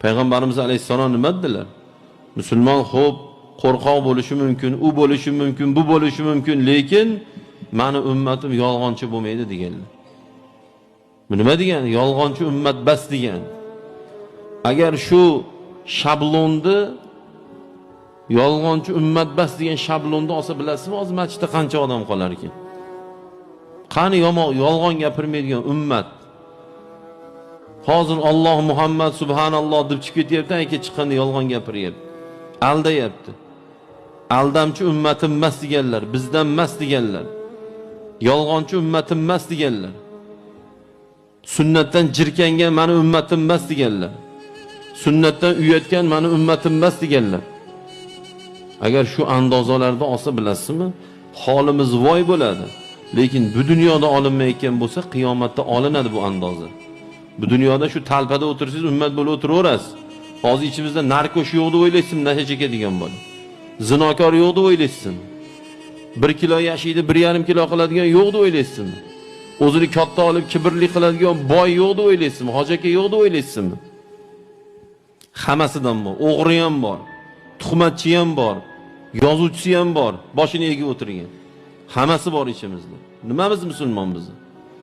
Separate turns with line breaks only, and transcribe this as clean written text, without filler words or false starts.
Payg'ambarimiz alayhissalom nima dedilar? Musulmon xo'p qo'rqoq bo'lishi mumkin, u bo'lishi mumkin, bu bo'lishi mumkin, lekin mani ummatim yolg'onchi bo'lmaydi deganlar. Bu nima degani? Yolg'onchi ummat bas degani. Agar shu shablonni, yolg'onchi ummat bas degan shablonni olsa, bilasizmi, hozir masjidda qancha odam qolar ekan? Qani yomon yolg'on gapirmaydigan ummat? Hozir Alloh, Muhammad, subhanalloh deb chiqib ketyapti, aka chiqqanda yolg'on gapiryapti. Aldayapti. Aldamchi ummatim emas deganlar, bizdan emas deganlar. Yolg'onchi ummatim emas deganlar. Sunnatdan jirkangan mani ummatim emas deganlar. Sunnatdan uyatgan mani ummatim emas deganlar. Agar shu andozalarda olsa, bilasizmi, holimiz voy bo'ladi. Lekin bu dunyoda olinmayotgan bo'lsa, qiyomatda olinadi bu andoza. Bu dunyoda shu talpada o'tirsangiz, ummat bo'lib o'tiraverasiz. Hozir ichimizda наркош yo'q deb o'ylaysizmi, nasha chekadigan bola? Zinokor yo'q deb o'ylaysizmi? 1 kilo yashiydi, 1,5 kilo qiladigan yo'q deb o'ylaysizmi? O'zini katta olib kibrli qiladigan boy yo'q deb o'ylaysizmi? Hoji aka yo'q deb o'ylaysizmi? Hammasidan bor. O'g'ri ham bor, tuhmatchi ham bor, yozuvchisi ham bor, boshini egib o'tirgan. Hammasi bor ichimizda. Nimamiz musulmon bizni?